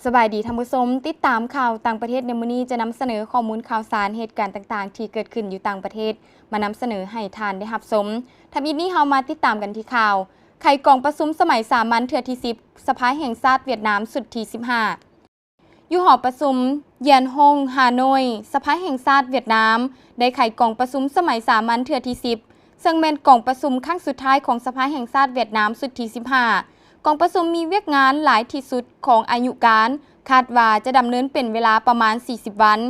ສະບາຍດີທ່ານຜູ້ຊົມ, ຕິດຕາມຂ່າວຕ່າງປະເທດໃນມື້ນີ້ ຈະນຳສະເໜີຂໍ້ມູນຂ່າວສານ ເຫດການຕ່າງໆທີ່ເກີດຂຶ້ນຢູ່ຕ່າງປະເທດ ມານຳສະເໜີໃຫ້ທ່ານໄດ້ຮັບຊົມ. ທຳອິດນີ້ເຮົາມາຕິດຕາມກັນທີ່ຂ່າວ ໄຂກອງປະຊຸມສະໄໝສາມັນເທື່ອທີສິບ ສະພາແຫ່ງຊາດຫວຽດນາມຊຸດທີສິບຫ້າ. ຢູ່ຫໍປະຊຸມຢຽນຮົງ ຮ່າໂນ້ຍ, ສະພາແຫ່ງຊາດຫວຽດນາມ ໄດ້ໄຂກອງປະຊຸມສະໄໝສາມັນເທື່ອທີສິບ ເຊິ່ງແມ່ນກອງປະຊຸມຄັ້ງສຸດທ້າຍຂອງສະພາແຫ່ງຊາດຫວຽດນາມຊຸດທີສິບຫ້າ. ກອງປະຊຸມມີວຽກງານຫຼາຍທີ່ສຸດຂອງອາຍຸການ, ຄາດວ່າຈະດຳເນີນເປັນເວລາປະມານສີ່ສິບວັນ.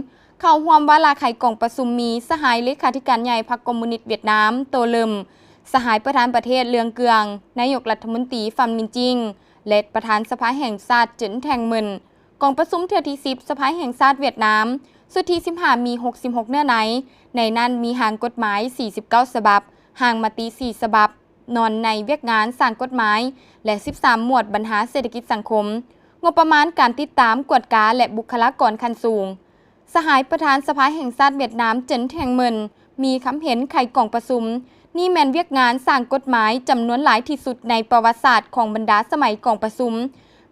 ເຂົ້າຮ່ວມວາລະໄຂກອງປະຊຸມມີ ສະຫາຍເລຂາທິການໃຫຍ່ພັກຄອມມູນິດຫວຽດນາມ ໂຕເລິມ, ສະຫາຍປະທານປະເທດ ເລື່ອງເກືອງ, ນາຍົກລັດຖະມົນຕີ ຟາມມິນຈິງ ແລະ ປະທານສະພາແຫ່ງຊາດ ເຈິນ ແທງເມິນ. ກອງປະຊຸມເທື່ອທີສິບ ສະພາແຫ່ງຊາດຫວຽດນາມ ຊຸດທີສິບຫ້າ ມີຫົກສິບຫົກເນື້ອໃນ, ໃນນັ້ນມີຮ່າງກົດໝາຍສີ່ສິບເກົ້າສະບັບ, ຮ່າງມະຕິສີ່ສະບັບ, ນອນໃນວຽກງານສ້າງກົດໝາຍ ແລະ ສິບສາມ ໝວດບັນຫາເສດຖະກິດສັງຄົມ, ງົບປະມານການຕິດຕາມ, ກວດກາ ແລະ ບຸກຄະລາກອນຂັ້ນສູງ. ສະຫາຍປະທານສະພາແຫ່ງຊາດຫວຽດນາມ ເຈິນ ແທງເມິນ ມີຄຳເຫັນໄຂກອງປະຊຸມ, ນີ້ແມ່ນວຽກງານສ້າງກົດໝາຍຈຳນວນຫຼາຍທີ່ສຸດໃນປະຫວັດສາດຂອງບັນດາສະໄໝກອງປະຊຸມ,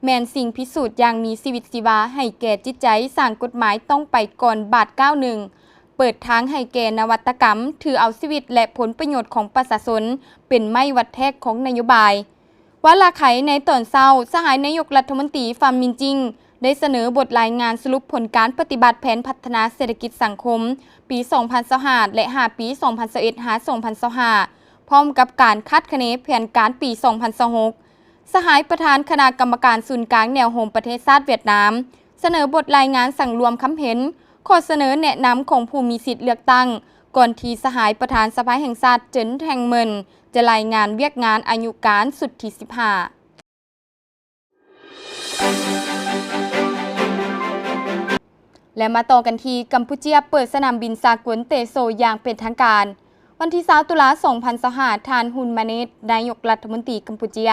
ແມ່ນສິ່ງພິສູດຢ່າງມີຊີວິດຊີວາໃຫ້ແກ່ຈິດໃຈ, ສ້າງກົດໝາຍຕ້ອງໄປກ່ອນບາດກ້າວໜຶ່ງ, ເປີດທາງໃຫ້ແກ່ນະວັດຕະກຳ, ຖືເອົາຊີວິດ ແລະ ຜົນປະໂຫຍດຂອງປະຊາຊົນເປັນໄມ້ວັດແທກຂອງນະໂຍບາຍ. ວາລະໄຂໃນຕອນເຊົ້າ, ສະຫາຍນາຍົກລັດຖະມົນຕີ ຟາມມິນຈິງ ໄດ້ສະເໜີບົດລາຍງານສະຫຼຸບຜົນການປະຕິບັດແຜນພັດທະນາເສດຖະກິດສັງຄົມປີສອງພັນຊາວຫ້າ ແລະ ຫ້າປີ ສອງພັນຊາວເອັດ ຫາ ສອງພັນຊາວຫ້າ ພ້ອມກັບການຄາດຄະເນແຜນການປີສອງພັນຊາວຫົກ. ສະຫາຍປະທານຄະນະກຳມະການສູນກາງແນວໂຮມປະເທດຊາດຫວຽດນາມ ສະເໜີບົດລາຍງານສັງລວມຄຳເຫັນ, ຂໍ້ສະເໜີແນະນຳຂອງຜູ້ມີສິດເລືອກຕັ້ງ, ກ່ອນທີ່ສະຫາຍປະທານສະພາແຫ່ງຊາດ ເຈິນ ແທງເມິນ ຈະລາຍງານວຽກງານອາຍຸການຊຸດທີສິບຫ້າ. ແລະ ມາຕໍ່ກັນທີ່ ກຳປູເຈຍເປີດສະໜາມບິນສາກົນເຕໂຊຢ່າງເປັນທາງການ. ວັນທີຊາວ ຕຸລາ ສອງພັນຊາວຫ້າ, ທ່ານ ຮຸນ ມາເນດ ນາຍົກລັດຖະມົນຕີກຳປູເຈຍ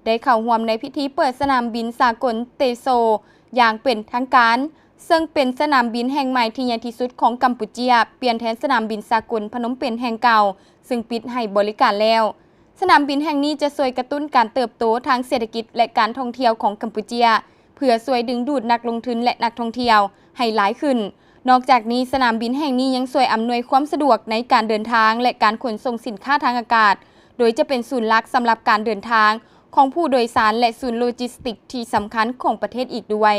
ໄດ້ເຂົ້າຮ່ວມໃນພິທີເປີດສະໜາມບິນສາກົນເຕໂຊຢ່າງເປັນທາງການ, ເຊິ່ງເປັນສະໜາມບິນແຫ່ງໃໝ່ທີ່ໃຫຍ່ທີ່ສຸດຂອງກຳປູເຈຍ, ປ່ຽນແທນສະໜາມບິນສາກົນພະນົມເປັນແຫ່ງເກົ່າ, ເຊິ່ງປິດໃຫ້ບໍລິການແລ້ວ. ສະໜາມບິນແຫ່ງນີ້ຈະຊ່ວຍກະຕຸ້ນການເຕີບໂຕທາງເສດຖະກິດ ແລະ ການທ່ອງທ່ຽວຂອງກຳປູເຈຍ, ເພື່ອຊ່ວຍດຶງດູດນັກລົງທຶນ ແລະ ນັກທ່ອງທ່ຽວໃຫ້ຫຼາຍຂຶ້ນ. ນອກຈາກນີ້, ສະໜາມບິນແຫ່ງນີ້ຍັງຊ່ວຍອຳນວຍຄວາມສະດວກໃນການເດີນທາງ ແລະ ການຂົນສົ່ງສິນຄ້າທາງອາກາດ, ໂດຍຈະເປັນສູນຫຼັກສຳລັບການເດີນທາງຂອງຜູ້ໂດຍສານ ແລະ ສູນໂລຈິສຕິກທີ່ສຳຄັນຂອງປະເທດອີກດ້ວຍ.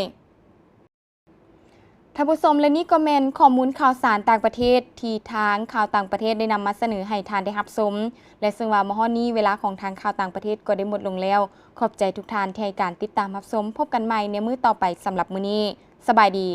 ທ່ານຜູ້ຊົມ, ແລະ ນີ້ກໍແມ່ນຂໍ້ມູນຂ່າວສານຕ່າງປະເທດທີ່ທາງຂ່າວຕ່າງປະເທດໄດ້ນຳມາສະເໜີໃຫ້ທ່ານໄດ້ຮັບຊົມ, ແລະ ເຊິ່ງວ່າມາຮອດນີ້ເວລາຂອງທາງຂ່າວຕ່າງປະເທດກໍໄດ້ໝົດລົງແລ້ວ. ຂອບໃຈທຸກທ່ານທີ່ໃຫ້ການຕິດຕາມຮັບຊົມ. ພົບກັນໃໝ່ໃນມື້ຕໍ່ໄປ. ສຳລັບມື້ນີ້, ສະບາຍດີ.